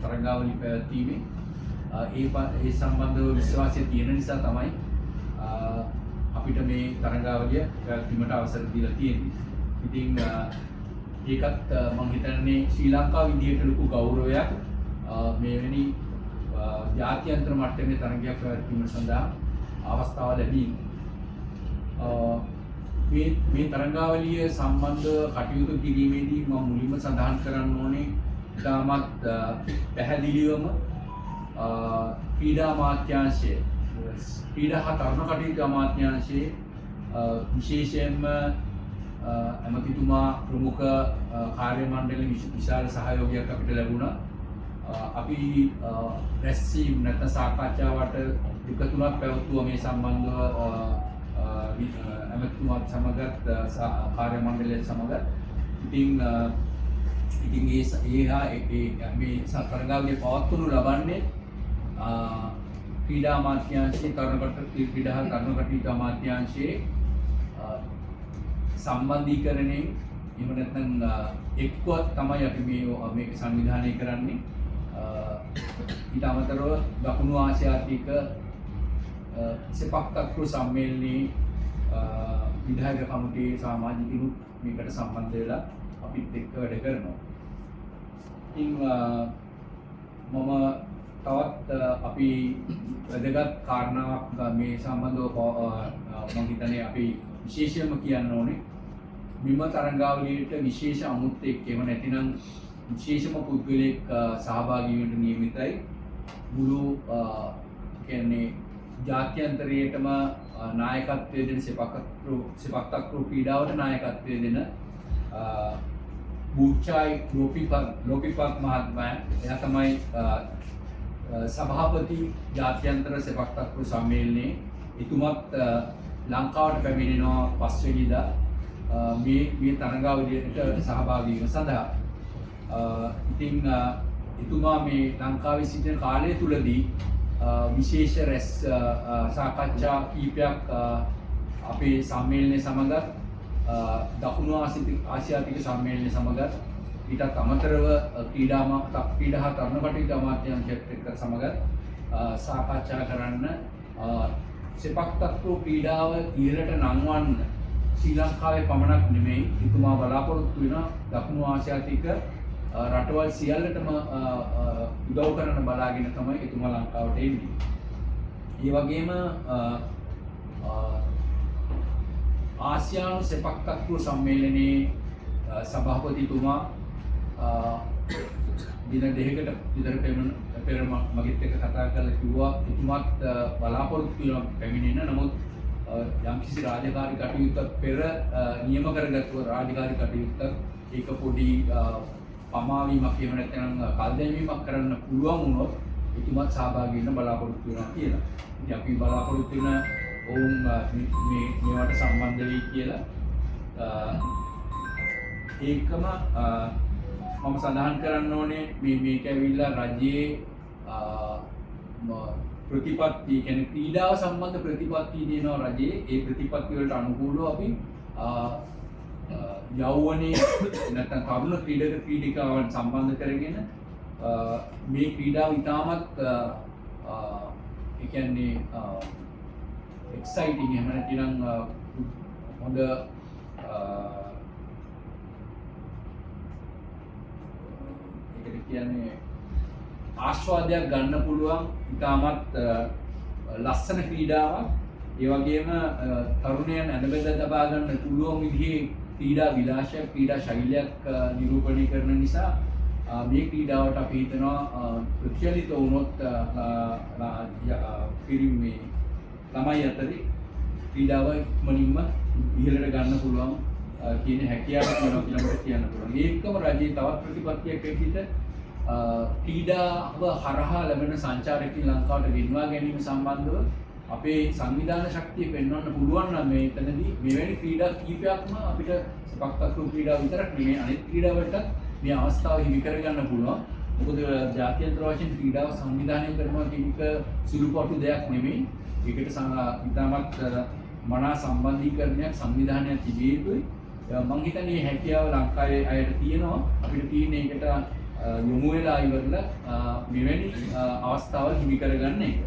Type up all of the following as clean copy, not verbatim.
තරඟාවලි පැවැත්වීමේ ඒ ඒ සම්බන්ධව විශ්වාසය තියෙන නිසා තමයි අපිට මේ තරඟාවලිය පැවැත්වීමට අවසර දීලා තියෙන්නේ. ඉතින් ඒකත් මං හිතන්නේ ශ්‍රී ලංකාව විදියට ලොකු ගෞරවයක් මෙවැනි ජාත්‍යන්තර මට්ටමේ තරගයක් පැවැත්වීම සඳහා අවස්ථාව ලැබීම. මේ මේ තරඟාවලිය සම්බන්ධ කටයුතු කිරීමේදී මම මුලින්ම සඳහන් කරන්න ඕනේ ඉතාමත් පැහැදිලිවම ක්‍රීඩා අමාත්‍යාංශය, ක්‍රීඩා හා තරුණ කටයුතු අමාත්‍යාංශයේ විශේෂයෙන්ම ඇමතිතුමා ප්‍රමුඛ කාර්ය මණ්ඩලයේ විශාල සහයෝගයක් අපිට ලැබුණා. අපි රැස්වීම් නැත්නම් සාකච්ඡාවට දෙක තුනක් පැවැත්වුවා මේ සම්බන්ධව ඇමතිතුමාත් සමගත් කාර්ය මණ්ඩලය සමගත්. ඉතින් ඉතින් ඒ ඒ හා ඒ ඒ මේ තරඟාවලිය පවත්වනු ලබන්නේ ක්‍රීඩා අමාත්‍යාංශයේ තරුණ කටයුතු, ක්‍රීඩා හා තරුණ කටයුතු අමාත්‍යාංශයේ සම්බන්ධීකරණයෙන් එහෙම නැත්නම් එක්ව තමයි අපි මේ මේක සංවිධානය කරන්නේ. ඊට අමතරව දකුණු ආසියාතික සෙපක් තක්රු සම්මේලනයේ විධායක කමිටුවේ සමාජිකිනුත් මේකට සම්බන්ධ වෙලා අපිත් එක්ක වැඩ කරනවා. ඉතින් මම තවත් අපි වැදගත් කාරණාවක් මේ සම්බන්ධව මම හිතන්නේ අපි විශේෂයෙන්ම කියන්න ඕනේ මෙම තරඟාවලියට විශේෂ අමුත්තෙක් එහෙම නැතිනම් විශේෂම පුද්ගලයෙක් සහභාගී වෙන්න නියමිතයි. මුළු කියන්නේ ජාත්‍යන්තරයේටම නායකත්වය දෙන සෙපක් තක්රු ක්‍රීඩාවට නායකත්වය දෙන බූචායි ලෝපිපත් ලෝපිපත් මහත්මයා, එයා තමයි අ, අ, සභාපති ජාත්‍යන්තර සෙපක් තක්රු සම්මේලනයේ. එතුමත් ලංකාවට පැමිණෙනවා පස්වෙනිදා මේ මේ තරඟාවලියට සහභාගී වීම සඳහා. ඉතින් එතුමා මේ ලංකාවේ සිටින කාලය තුලදී විශේෂ රැස් අ, අ, සාකච්ඡා කීපයක් අපේ සම්මේලනය සමගත් දකුණු ආසියාතික සම්මේලනය සමගත් ඊටත් අමතරව ක්‍රීඩා හා තරුණ කටයුතු අමාත්‍යාංශයත් එක්ක සමගත් සාකච්ඡා කරන්න සෙපක් තක්රු ක්‍රීඩාව ඉහළට නංවන්න ශ්‍රී ලංකාවේ පමණක් නෙමෙයි, එතුමා බලාපොරොත්තු වෙන දකුණු ආසියාතික රටවල් සියල්ලටම අ, අ, උදව් කරන්න බලාගෙන තමයි එතුමා ලංකාවට එන්නේ. ඒ වගේම අ, අ, ආසියානු සෙපක් තක්රු සම්මේලනයේ සභාපතිතුමා දින දෙකකට විතර පෙර මගෙත් එක්ක කතා කරලා කිව්වා එතුමාත් බලාපොරොත්තු වෙනවා පැමිණෙන්න. නමුත් යම්කිසි රාජකාරී කටයුත්තක් පෙර නියම කරගත්තු රාජකාරී කටයුත්තක් ඒක පොඩි පමාවීමක් එහෙම නැත්නම් කල් දැමීමක් කරන්න පුළුවන් වුණොත් එතුමාත් සහභාගී වෙන්න බලාපොරොත්තු වෙනවා කියලා. ඉතින් අපි බලාපොරොත්තු වෙන ඔවුන් මේ මේ මේවට සම්බන්ධ වෙයි කියලා. ඒකම මම සඳහන් කරන්න ඕනේ මේ මේක ඇවිල්ලා රජයේ ප්‍රතිපත්ති කියන්නේ ක්‍රීඩාව සම්බන්ධ ප්‍රතිපත්ති තියෙනවා රජයේ. ඒ ප්‍රතිපත්ති වලට අනුකූලව අපි යෞවනයේ නැත්නම් තරුණ ක්‍රීඩක ක්‍රීඩිකාවන් සම්බන්ධ කරගෙන මේ ක්‍රීඩාව ඉතාමත් ඒ කියන්නේ එක්සයිටිං එහෙම නැතිනම් හොඳ ඒකට කියන්නේ ආස්වාදයක් ගන්න පුළුවන් ඉතාමත් ලස්සන ක්‍රීඩාවක්. ඒ වගේම තරුණයන් ඇඳ බැඳ තබා ගන්න පුළුවන් විදිහේ ක්‍රීඩා විලාසයක්, ක්‍රීඩා ශෛලියක් නිරූපණය කරන නිසා මේ ක්‍රීඩාවට අපි හිතනවා ප්‍රචලිත වුණොත් පිරිමි මේ ළමයි අතරේ ක්‍රීඩාව ඉක්මනින්ම ඉහළට ගන්න පුළුවන් කියන හැකියාව තියෙනවා කියලා මට කියන්න පුළුවන්. ඒකම රජයේ තවත් ප්‍රතිපත්තියක් විදිහට ක්‍රීඩාව හරහා ලැබෙන සංචාරකයන් ලංකාවට ගෙන්වා ගැනීම සම්බන්ධව අපේ සංවිධාන ශක්තිය පෙන්වන්න පුළුවන් නම් මේ එතනදී මෙවැනි ක්‍රීඩා කීපයක්ම අපිට සෙපක් තක්රු ක්‍රීඩාව විතරක් නෙමෙයි අනිත් ක්‍රීඩාවලටත් මේ අවස්ථාව හිමි කරගන්න පුළුවන්. මොකද ජාත්‍යන්තර වශයෙන් ක්‍රීඩාව සංවිධානය කරනවා කියන එක සුළුපටු දෙයක් නෙමෙයි. ඒකට ඉතාමත් මනා සම්බන්ධීකරණයක් සංවිධානයක් තිබිය යුතුයි. මං හිතන්නේ මේ හැකියාව ලංකාවේ අයට තියෙනවා. අපිට තියෙන එකට යොමු වෙලා ඉවරලා මෙවැනි අවස්ථාවල් හිමි කරගන්න එක.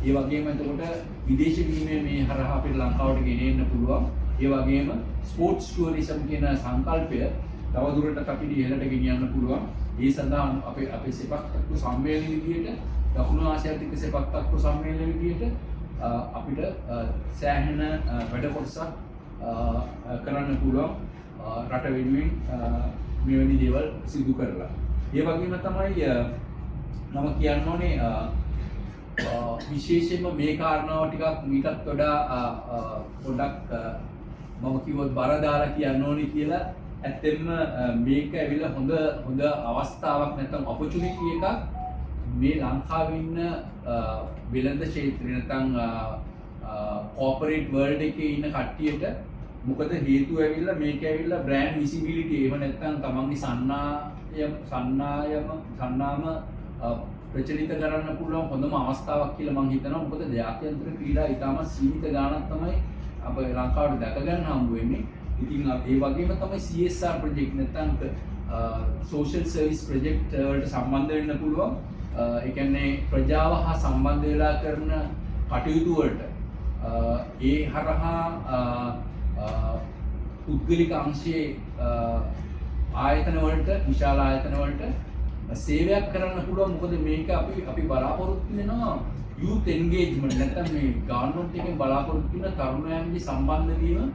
ඒ වගේම එතකොට විදේශ විනිමය මේ හරහා අපිට ලංකාවට ගෙන එන්න පුළුවන්. ඒ වගේම ස්පෝර්ට්ස් ටුවරිසම් කියන සංකල්පය තවදුරටත් අපිට ඉහළට ගෙනියන්න පුළුවන්. ඒ සඳහා අපේ අපේ සෙපක් තක්කු සම්මේලන විදියට, දකුණු ආසියාතික සෙපක් තක්කු සම්මේලන විදියට අපිට සෑහෙන වැඩ කොටසක් කරන්න පුළුවන් රට වෙනුවෙන් මෙවැනි දේවල් සිදු කරලා. ඒ වගේම තමයි මම කියන්න ඕනේ විශේෂයෙන්ම මේ කාරණාව ටිකක් මීටත් වඩා පොඩ්ඩක් මම කිව්වොත් බර දාලා කියන්න ඕනේ කියලා. ඇත්තෙන්ම මේක ඇවිල්ලා හොඳ හොඳ අවස්ථාවක් නැත්නම් ඔපචුනිටි එකක් මේ ලංකාවේ ඉන්න වෙළඳ ක්ෂේත්‍රේ නැත්නම් කෝපරේට් වර්ල්ඩ් එකේ ඉන්න කට්ටියට. මොකද හේතුව ඇවිල්ලා මේක ඇවිල්ලා බ්‍රෑන්ඩ් විසිබිලිටි, එහෙම නැත්නම් තමන්ගේ සන්නායම සන්නාම ප්‍රචලිත කරන්න පුළුවන් හොඳම අවස්ථාවක් කියලා මං හිතනවා. මොකද ජාත්‍යන්තර ක්‍රීඩා ඉතාමත් සීමිත ගාණක් තමයි අප ලංකාවට දැක ගන්න හම්බ වෙන්නේ. ඉතින් ඒ වගේම තමයි CSR project නැත්නම් සෝෂල් සර්විස් ප්‍රොජෙක්ට් වලට සම්බන්ධ වෙන්න පුළුවන්. ඒ කියන්නේ ප්‍රජාව හා සම්බන්ධ වෙලා කරන කටයුතු වලට ඒ හරහා පුද්ගලික අංශයේ ආයතන වලට, විශාල ආයතන වලට සේවයක් කරන්න පුළුවන්. මොකද මේක අපි අපි බලාපොරොත්තු වෙනවා යූත් එන්ගේජ්මන්ට් නැත්නම් මේ ගවර්න්මන්ට් එකෙන් බලාපොරොත්තු වෙන තරුණයන්ගේ සම්බන්ධ වීම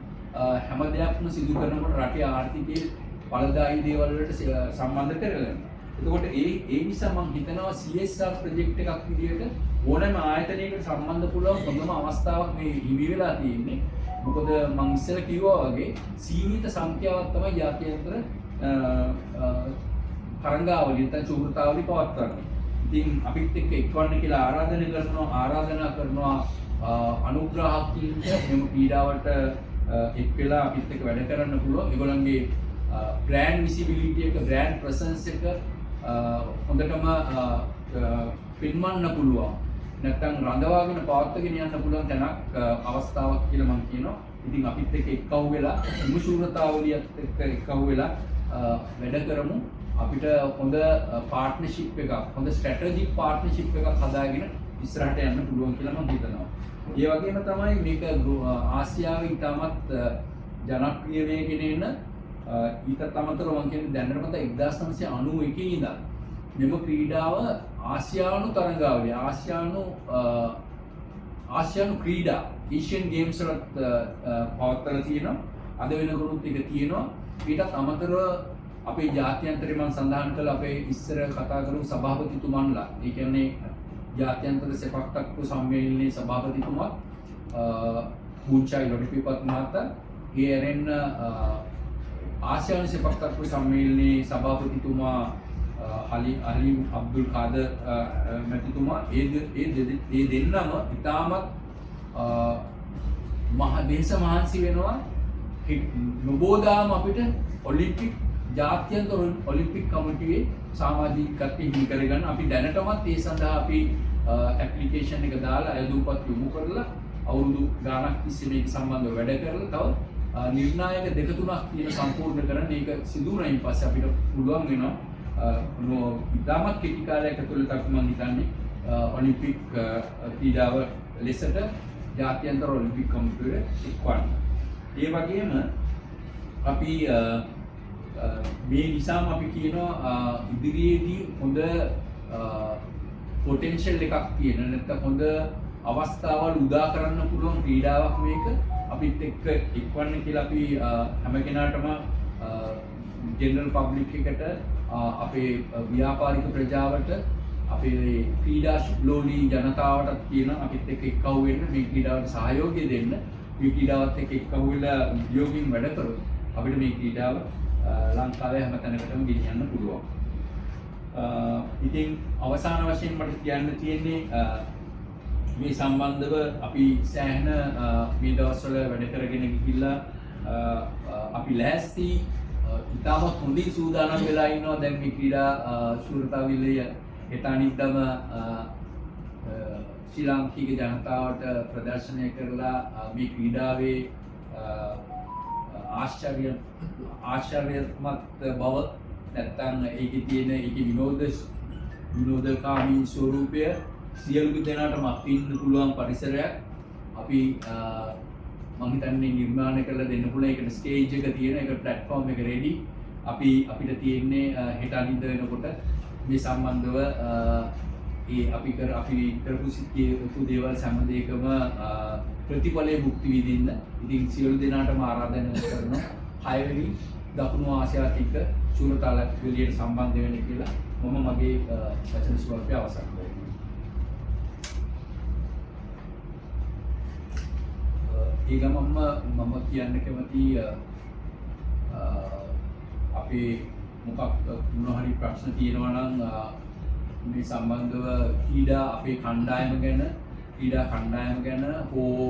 හැම දෙයක්ම සිදු කරනකොට රටේ ආර්ථිකයේ ඵලදායී දේවල් වලට සම්බන්ධ කරගන්න. එතකොට ඒ ඒ නිසා මම හිතනවා CSR project එකක් විදියට ඕනෑම ආයතනයකට සම්බන්ධ පුළුවන් හොඳම අවස්ථාවක් මේ හිමි වෙලා තියෙන්නේ. මොකද මං ඉස්සෙල්ලා කිව්වා වගේ සීමිත සංඛ්‍යාවක් තමයි ජාත්‍යන්තර තරඟාවලිය නැත්නම් ශූරතාවලිය පවත්වන්නේ. ඉතින් අපිත් එක්ක එක්වන්න කියලා ආරාධනය කරනවා, ආරාධනා කරනවා අනුග්‍රාහකීන්ට මෙම ක්‍රීඩාවට එක් වෙලා අපිත් එක්ක වැඩ කරන්න පුළුවන්. ඒගොල්ලන්ගේ බ්‍රෑන්ඩ් විසිබිලිටි එක, බ්‍රෑන්ඩ් ප්‍රසන්ස් එක හොඳටම පෙන්වන්න පුළුවන්. නැත්තම් රඳවාගෙන පවත්වාගෙන යන්න පුළුවන් තැනක් අවස්ථාවක් කියලා මම කියනවා. ඉතින් අපිත් එක්ක එක්කහුව වෙලා මෙම ශූරතාවලියත් එක්ක එක්කහුව වෙලා වැඩ කරමු. අපිට හොඳ පාර්ට්නර්ෂිප් එකක්, හොඳ ස්ට්‍රැටජික් පාර්ට්නර්ෂිප් එකක් හදාගෙන ඉස්සරහට යන්න පුළුවන් කියලා මම හිතනවා. ඒ වගේම තමයි මේක ආසියාවේ ඉතාමත් ජනප්‍රිය වෙගෙන එන ඊටත් අමතරව මම කියන්නේ දැනටම 1991 ඉඳන් මෙම ක්‍රීඩාව ආසියානු තරඟාවලිය, ආසියානු ආසියානු ක්‍රීඩා, ඒෂියන් ගේම්ස් වලත් පවත්වලා තියෙනවා. අද වෙනකොටත් ඒක තියෙනවා. ඊටත් අමතරව අපේ ජාත්‍යන්තරේ මම සඳහන් කළ අපේ ඉස්සර කතා කරපු සභාපතිතුමන්ලා, ඒ කියන්නේ ජාත්‍යන්තර සෙපක් තක්කු සම්මේලනයේ සභාපතිතුමා පූජ්‍ය ලොටිපිපත් මහතා, ඒ ඇරෙන්න ආසියානු සෙපක් තක්කු සම්මේලනයේ සභාපතිතුමා හලීම් අබ්දුල් කාදර් මැතිතුමා, ඒ දෙන්නම ඉතාමත් මහ දේශ මහන්සි වෙනවා නොබෝදාම අපිට ඔලිම්පික් ජාත්‍යන්තර ඔලිම්පික් කමිටුවේ සමාජිකත්වය හිමි කරගන්න. අපි දැනටමත් ඒ සඳහා අපි ඇප්ලිකේෂන් එක දාලා අයදුම්පත් යොමු කරලා අවුරුදු ගාණක් තිස්සේ මේක සම්බන්ධව වැඩ කරලා තව නිර්ණායක දෙක තුනක් තියෙන සම්පූර්ණ කරන්න. ඒක සිදු වුණායින් පස්සේ අපිට පුළුවන් වෙනවා ඉතාමත් කෙටි කාලයක් ඇතුළත අපි මං හිතන්නේ ඔලිම්පික් ක්‍රීඩාව ලෙසට ජාත්‍යන්තර ඔලිම්පික් කමිටුවට එක්වන්න. ඒ වගේම අපි අ, අ, මේ නිසාම අපි කියනවා ඉදිරියේදී හොඳ පොටෙන්ෂල් එකක් තියෙන නැත්නම් හොඳ අවස්ථාවල් උදා කරන්න පුළුවන් ක්‍රීඩාවක් මේක. අපිත් එක්ක එක්වන්න කියලා අපි හැම කෙනාටම, ජෙනරල් පබ්ලික් එකට, අපේ ව්‍යාපාරික ප්‍රජාවට, අපේ ක්‍රීඩා ලෝලී ජනතාවටත් කියන අපිත් එක්ක එක්කහුව වෙන්න, මේ ක්‍රීඩාවට සහයෝගය දෙන්න. මේ ක්‍රීඩාවත් එක්ක එක්කහුව වෙලා උද්‍යෝගයෙන් වැඩ කරොත් අපිට මේ ක්‍රීඩාව ලංකාවේ හැම තැනකටම ගෙනියන්න පුළුවන්. ඉතින් අවසාන වශයෙන් මට කියන්න තියෙන්නේ මේ සම්බන්ධව අපි සෑහෙන මේ දවස්වල වැඩ කරගෙන ගිහිල්ලා අපි ලෑස්ති ඉතාමත් හොඳින් සූදානම් වෙලා ඉන්නවා. දැන් මේ ක්‍රීඩා ශූරතාවිල්ලය හෙට අනිද්දාම ශ්‍රී ලාංකික ජනතාවට ප්‍රදර්ශනය කරලා මේ ක්‍රීඩාවේ ආශ්චර්යමත් බව නැත්තම් ඒකේ තියෙන ඒකේ විනෝදකාමී ස්වරූපය සියලු දෙනාටම අත්විඳින්න පුළුවන් පරිසරයක් අපි මං හිතන්නේ නිර්මාණය කරලා දෙන්න පුළුවන්. ඒකට ස්ටේජ් එක තියෙන, ඒක ප්ලැට්ෆෝම් එක රෙඩි. අපිට තියෙන්නේ හෙට අනිද්දා වෙනකොට මේ සම්බන්ධව ඒ අපි කරපු කියපු දේවල් හැම දෙයකම ප්‍රතිඵලය භුක්ති විඳින්න. ඉතින් සියලු දෙනාටම ආරාධනා කරනවා 6 වෙනි දකුණු ආසියාතික ශූරතාල වෙලියට සම්බන්ධ වෙන්න කියලා මම මගේ වචන ස්වල්පය අවසන් කරනවා. ඒ ගමන්ම මම කියන්න කැමති අපේ මොකක් මොන හරි ප්‍රශ්න තියෙනවා නම් මේ සම්බන්ධව ක්‍රීඩා අපේ කණ්ඩායම ගැන, ක්‍රීඩා කණ්ඩායම ගැන හෝ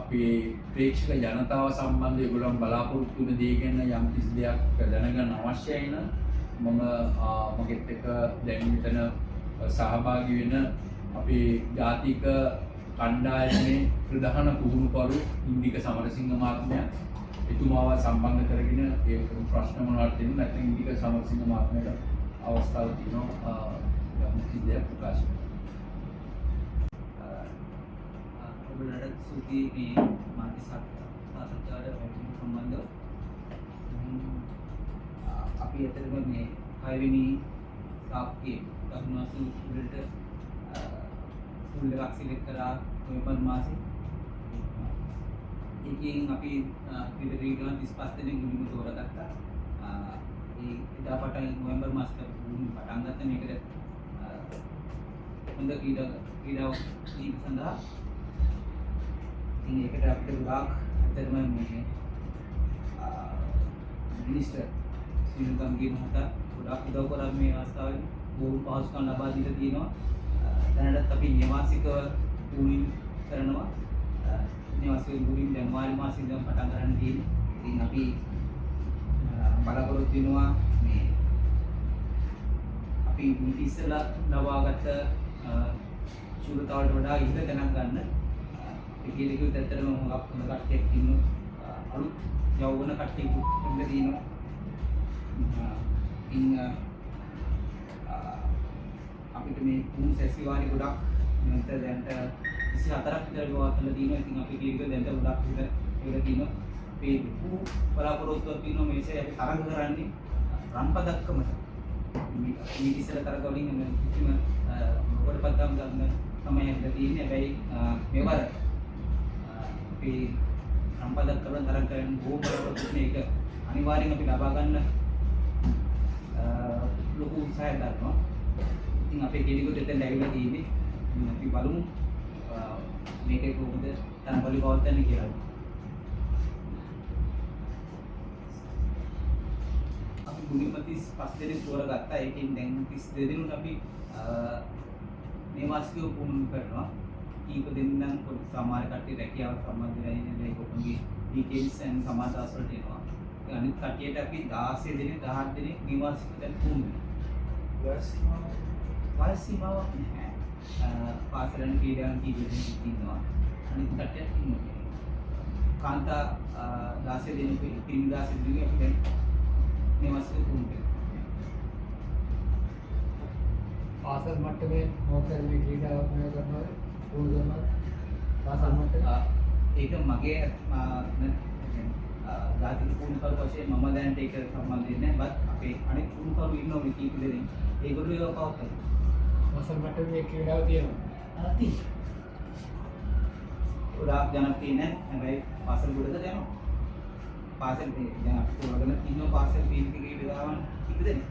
අපේ ප්‍රේක්ෂක ජනතාව සම්බන්ධව ඒගොල්ලන් බලාපොරොත්තු වෙන දේ ගැන යම් කිසි දෙයක් දැනගන්න අවශ්‍යයි නම් මම මගෙත් එක්ක දැන් මෙතන සහභාගී වෙන අපේ ජාතික කණ්ඩායමේ ප්‍රධාන පුහුණුකරු ඉන්දික සමරසිංහ මහත්මයා, එතුමාව සම්බන්ධ කරගෙන ඒ ප්‍රශ්න මොනවද තියෙන්නේ නැත්නම් ඉන්දික සමරසිංහ මහත්මයාට අවස්ථාව තියෙනවා යම් කිසි දෙයක් ප්‍රකාශ කරන්න. ඔබලට ස්තුතියි මේ මාධ්‍ය සාකච්ඡාවට පැමිණීම සම්බන්ධව. අපි ඇත්තටම මේ හයවෙනි සාෆ් ගේම් දකුණු ආසියානු වලට ස්කූල් එකක් සිලෙක්ට් කරා නොවැම්බර් මාසේ. ඒකෙන් අපි ක්‍රීඩකයන් 35 දෙනෙක් මුලින්ම තෝරාගත්තා. ඒ එදා පටන් නොවැම්බර් මාසෙට අපි පුහුණු පටන් ගත්තා මේකට හොඳ ක්‍රීඩාවක් කිරීම සඳහා. ඉතින් ඒකට අපිට ගොඩාක් ඇත්තටම මේ මිනිස්ටර් සුනිල් ගම්ගේ මහතා ගොඩාක් උදව් කරා මේ අවස්ථාවේදී. බොහෝ පහසුකම් ලබා දීලා තියෙනවා. දැනටත් අපි නේවාසිකව පුහුණු කරනවා. නේවාසික පුහුණු ජනවාරි මාසෙ ඉඳන් පටන් ගන්න තියෙන්නේ. ඉතින් අපි බලාපොරොත්තු වෙනවා මේ අපි මිට ඉස්සෙල්ලා ලබාගත් ශූරතාවට වඩා ඉහළ තැනක් ගන්න. අපි කියලා කිව්වොත් ඇත්තටම හුඟක් හොඳ කට්ටියක් ඉන්නවා. අලුත් යෞවන කට්ටියකුත් එන්න තියෙනවා. ඉතින් අපිට මේ පුහුණු සැසිවාරි ගොඩක් නැත්නම් දැනට 24ක් විතර පවත්වලා තියෙනවා. ඉතින් අපි කියලා දැනට ගොඩක් විතර කියලා තියෙනවා. අපේ ලොකු බලාපොරොත්තුවක් තියෙනවා මේ සැරේ අපි තරඟ කරන්නේ රන් පදක්කමට. මේ ඉස්සර තරඟ වලින් කිසිම මොකට පදම් ගන්න තමයි ඇවිල්ලා තියෙන්නේ. හැබැයි මෙවර අපි රන් පදක්කම තරඟ කරන්න බොහෝ බලාපොරොත්තු වෙන එක අනිවාර්යෙන් අපි ලබා ගන්න ලොකු උත්සාහයක් දරනවා. ඉතින් අපේ කෙනෙකුට එතෙන් ඇවිල්ලා තියෙන්නේ. ඉතින් අපි බලමු මේකේ කොහොමද තරඟවලි පවත්වන්නේ කියලා. අපි මුලින්ම 35 දෙනෙක් තෝරගත්තා. ඒකෙන් දැන් 32 දෙනෙකුට අපි නේවාසිකව පුහුණු කරනවා. කීප දෙනෙක් නම් පොඩි සමහර කට්ටිය රැකියාව සම්බන්ධ වෙලා ඉන්නේ ඒගොල්ලන්ගේ වීකෙන්ඩ්ස් ඇන්ඩ් සමහර දවස් වලට එනවා. ඉතින් අනිත් කට්ටියට අපි 16 දෙනෙක් 18 දෙනෙක් නේවාසිකව දැන් පුහුණු වෙනවා. වයස් සීමාවක් නැහැ. පාසලෙන් ක්‍රීඩාවන් කීප දෙනෙක් ඉන්නවා. අනිත් කට්ටියත් ඉන්නවා. කාන්තා 16 දෙනෙකුයි පිරිමි 16 දෙනෙකුයි අපි දැන් නේවාසිකව පුහුණු කරනවා. පාසල් මට්ටමේ මොකක් හරි මේ ක්‍රීඩාවක් මේවා කරනවද? පුහුණු කරනවද? පාසල් මට්ටමේ? ඒක මගේ ජාතික පුහුණුකරු වශයෙන් මම දැනට ඒක සම්බන්ධ වෙන්නේ නැහැ. බත් අපේ අනිත් පුහුණුකරු ඉන්නවා මේ කීප දෙනෙක්. ඒගොල්ලෝ ඒවා පවත්වනවා. පාසල් මට්ටමේ මේ ක්‍රීඩාව තියෙනවා. තියෙනවා. ගොඩාක් ජනප්‍රිය නෑ. හැබැයි පාසල් ගොඩකට යනවා. පාසල් මේ දැන් අපි තෝරගෙන ඉන්න පාසල් පීඩිත ක්‍රීඩාවන් කීප දෙනෙක්.